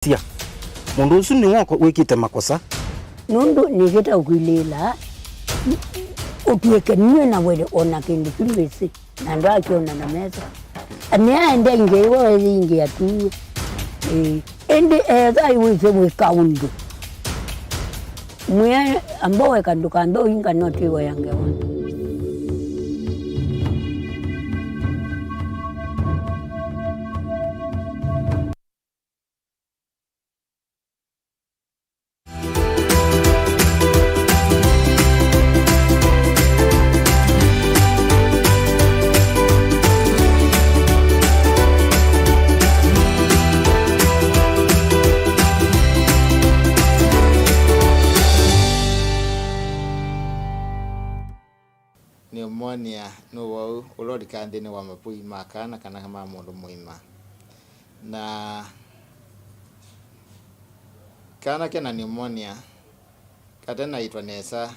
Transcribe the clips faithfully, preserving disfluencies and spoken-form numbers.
Sya mũndũ ũsu nĩwe wĩkĩte makosa. Nũndũ nĩkĩte ũkwilĩĩla ũtw'ĩke nue na wele o na kĩndũ kyu ndwĩsĩ, na ndwakyona na meso. Nĩaende ingĩ iwe weyĩingĩa tu. Ĩĩ. Ĩndĩ ethai wĩsĩ wĩka ũndũ, mwĩe amba weka ndũkambe ũinga notwĩwaya ngewa. Pneumonia nĩ ũwau ũla ũlikaa nthĩnĩ wa mapui ma kana kana ma mũndũ mũima. Na kana kena pneumonia katenaitwa nesa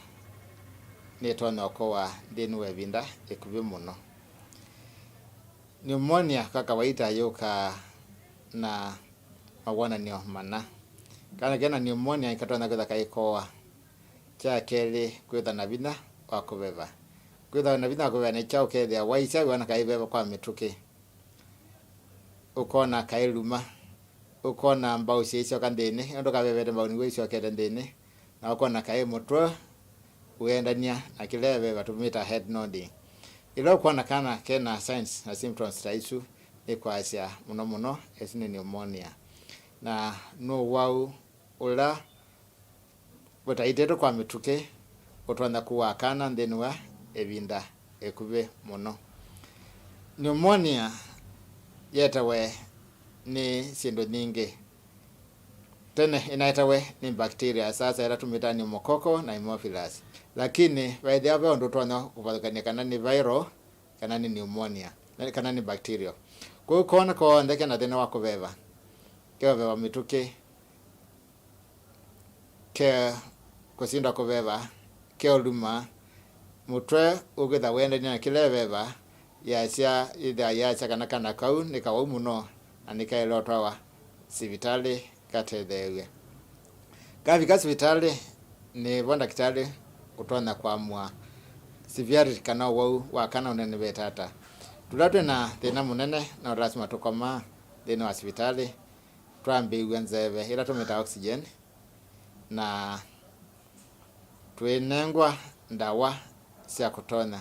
nĩtonya ũkowa nthĩnĩ wa ĩvinda ĩkuvĩ mũno. Pneumonia kwa kawaita yũkaa na mawonany'o mana. Kana kena pneumonia nĩkatonya kwĩtha kaikoa. Kya kelĩ, kwĩtha na vinya wa kũveva. Kwĩtha na vinya wa kũveva nĩ kyaũ? Ũkethĩa waisya wĩona kaĩ veva kwa mĩtũkĩ, ũkona kaĩ luma, ũkona mbau syĩisyoka nthĩnĩ, ũndũ kavevete mbau nĩw'o isyokete nthĩnĩ, na ũkona kaĩ mũtwe ũendany'a na kĩla veva, tũmĩtaa head nodding. Ĩla ũkwona kana kena signs na symptoms ta isu, nĩ kwasya mũno mũno ĩsu nĩ pneumonia. Na nĩ ũwau ũla ũtaitĩtwe kwa mĩtũkĩ ũtonya kũaa kana nthĩnĩ wa ĩvinda ĩkuvĩ mũno. Pneumonia yetawe nĩ syĩndũ nyingĩ. Tene ĩnaetawe nĩ bacteria, sasa ĩla tũmĩtaa pneumococcal na haemophilus. Lakini vaĩthĩawa ve ũndũ ũtonya kũvathũkany'a kana nĩ viral kana nĩ pneumonia, kana nĩ bacterial. Kwoou koona konthe kena thĩna wa kũveva, ke ũveva mĩtũkĩ, ke kũsindwa kũveva, ke ũluma, mũtwe ũkwĩtha wendany'a na kĩla veva, yasya, yĩthĩa yasya kana kana kau nĩ kawau mũno na nĩkaĩle ũtwawa sivitalĩ katetheew'e. Kavika sivitalĩ, nĩvo ndakĩtalĩ ũtonya kũamũa severity kana ũwau wa kana ũnenevete ata. Tũla twĩ na thĩna mũnene no lasima tũkomaa nthĩnĩ wa sivitalĩ, twambĩĩw'a nzeve ĩla tũmĩtaa oxygen, na twĩnengwa ndawa sya kũtonya